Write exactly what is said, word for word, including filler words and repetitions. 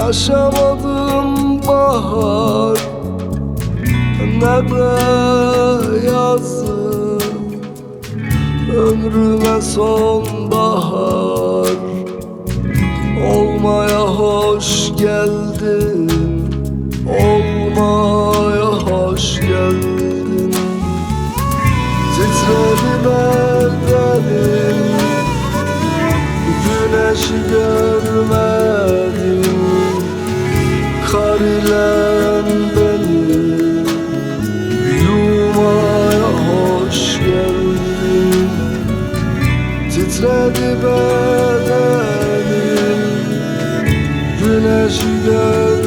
Yaşamadım bahar, ne de yazı. Ömrüme sonbahar olmaya hoş geldin, olmaya hoş geldin. Titredi bedenim, güneşi görmedim. Kar ile beni yumaya hoş geldin. Titredi bedenim, güneşi gör